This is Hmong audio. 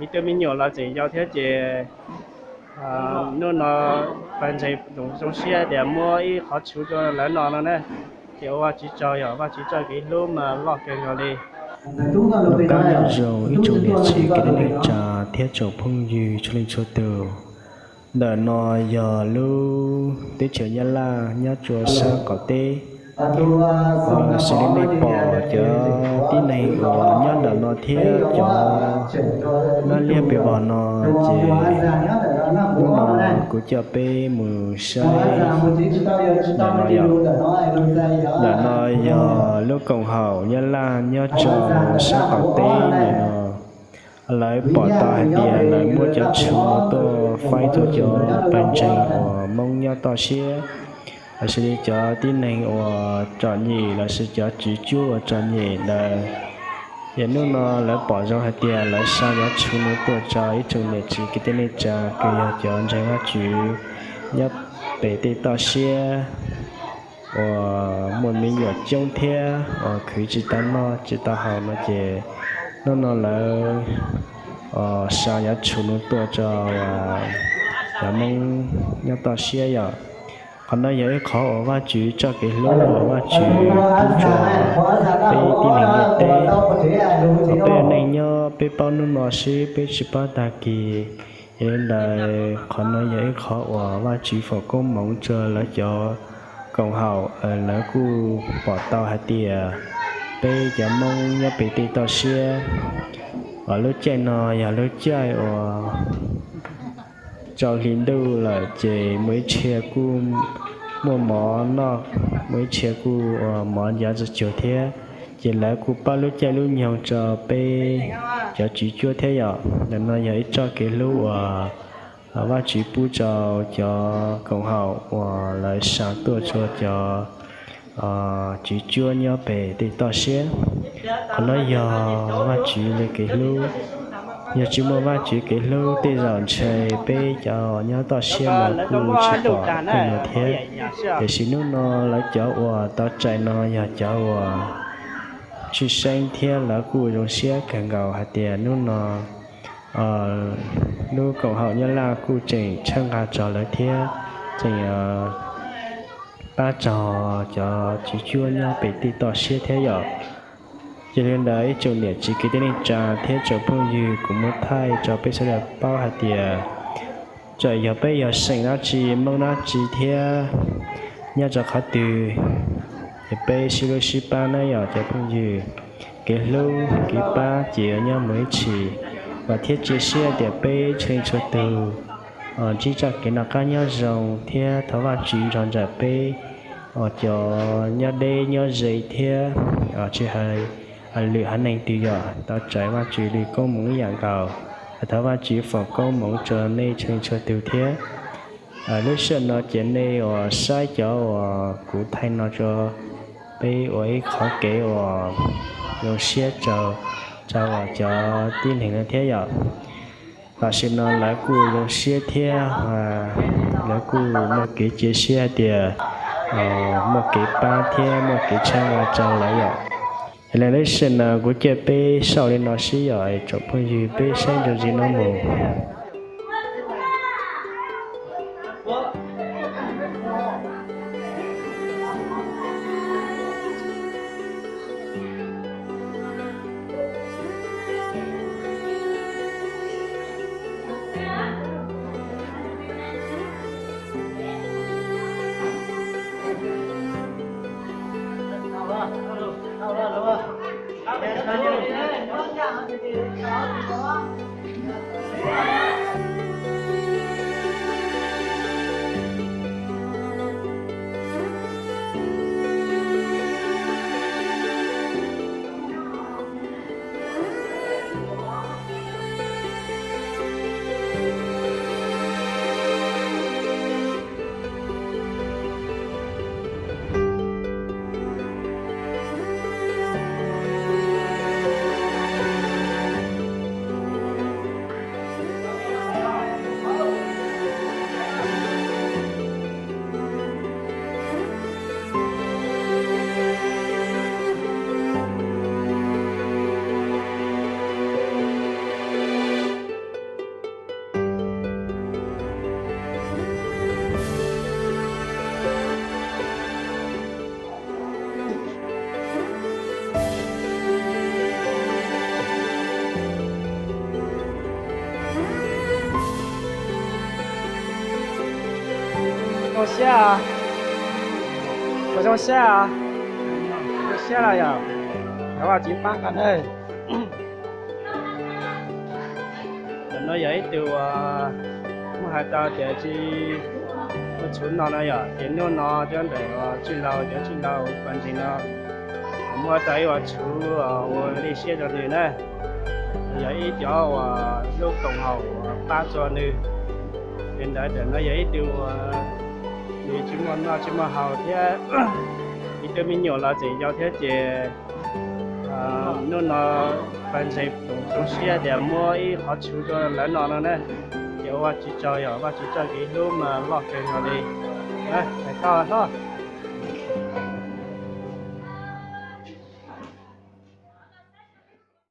ib tug me nyuam los tseem yau thiab ces hnub no pawg ntseeg zoo siab tias muab ib qhov tshuv rau lawv no no na. Ces ua Vajtswv tsaug, yog Vajtswv txoj kev hlub mas loj kawg nkaus li. Noj qab nyob zoo ib tsoom niam txiv kwv tij neej tsa thiab tsoom phooj ywg txhua leej txhua tus. Ntawm no yog lub teb chaws Nyab Laj nyob rua sab qaum teb. Xws li nej pom cov tib neeg uas nyob ntawm no thiab cov nyob liab pes vog no ces hnub no kuv coj peb mus saib ntawm no yog, ntawm no yog lub koom haum Nyab Laj nyob rau sab qaum teb ntawm no. Lawv pom tau hais tias lawv muab cov tshuv no tuaj faib tuaj cov pawg ntseeg uas Hmoob nyob toj siab, lossis li cov tib neeg uas txom nyem lossis cov tswv cuab uas txom nyem ntawd. Ces hnub no lawv pom zoo hais tias lawv xa cov tshuv no tuaj rau ib tsoom niam txiv kwv tij neej tsa kws yog cov ntseeg Vajtswv nyob pem tej toj siab uas muaj me nyuam coob thiab uas khwv tsis tau noj tsis tau haus no ces hnub no lawv xa cov tshuv no tuaj rau cov Hmoob nyob toj siab yom. Qhov no yog ib qhov uas Vajtswv txoj kev hlub uas Vajtswv pub rau peb tib neeg ntiaj teb. Uas peb ua neej nyob peb paub hnub no xwb peb tsis paub tag kis. Yog li ntawd qhov no yog ib qhov uas Vajtswv foom koob hmoov rau lawv cov koom haum, lawv kuj pom tau hais tias peb cov Hmoob nyob pem tej toj siab, uas lub caij no yog lub caij uas rau hli ntuj lawm ces muaj ib txhia kuj muaj mov noj, muaj ib txhia kuj ua mov ncav txhua cuag thiab. Ces lawv kuj pab lub caij lub nyoog rau peb cov tswv cuab thiab yom. Ntawm no yog ib txoj kev hlub uas Vajtswv pub rau cov koom haum uas lawv xa tuaj rau cov tswv cuab nyob pem tej toj siab. Qhov no yog Vajtswv li kev hlub. Yog tsis muaj Vajtswv kev hlub tej zaum ntshe peb cov nyob toj siab no kuj tsis pom tej no thiab. Tiam sis hnub no lawv cov uas tau txais no yog cov uas tshwj xeeb thiab lawv kuj zoo siab kawg nkaus hais tias hnub no lub koom haum Nyab Laj kuj tseem txhawb nqa txog lawv thiab tseem pab txog cov tswv cuab nyob pem tej toj siab thiab yom. Yog li ntawd ib tsoom niam txiv kwv tij neej tsa thiab tsoom phooj ywg, kuv muab thaij rau peb sawv daws paub hais tias txawm yog peb yog xeem dab tsi, Hmoob dab tsi thiab nyob rau qhov twg, ces peb sib hlub sib pab na yom cov phooj ywg. Kev hlub kev pab ces yuav nyob mus ib txhis, vam thiab cia siab tias peb txhua leej txhua tus ntsib txoj kev noj qab nyob zoo thiab thov Vajtswv nrog nraim peb cov nyob deb nyob ze thiab tsis hais lwm haiv neeg twg yom tau txais Vajtswv li koob hmoov ib yam nkaus. Thov Vajtswv foom koob hmoov rau nej txhua leej txhua tus thiab. Lub sij hawm no ces nej uas saib cov uas kuv thaij no rau peb ua ib qhov kev uas zoo siab rau cov tib neeg no thiab yom. Tam sim no lawv kuj zoo siab thiab lawv kuj muaj kev cia siab hais tias muaj kev pab thiab muaj kev txhawb nqa rau lawv yom. Yog li lub sij hawm no kuv cia peb xauj li no xwb yom, tsoom phooj ywg peb saib ntsoov ntsis no mus. Zoo siab, zoo siab, zoo siab los yog, thov Vajtswv pab kom na. Ntawm no yog ib tug uas muab hais tau tias tsis muaj tshub no no yog ces hnub no cov ntawm uas tij laug, cov tij laug pas ntseeg no muab tau ib uas tshub ua li siab rau nws na. Yog ib cov uas lub koom haum uas pab txog nws. Li ntawd ntawm no yog ib tug uas nws tsis muaj noj tsis muaj haus thiab, ib tug me nyuam los tseem yau thiab ces hnub no pas ntseeg zoo siab tias muab ib qhov tshub rau lawv no no na. Ces ua Vajtswv tsaug, yog Vajtswv tsaug kev hlub mas loj kawg nkaus li. Hais tau hlob.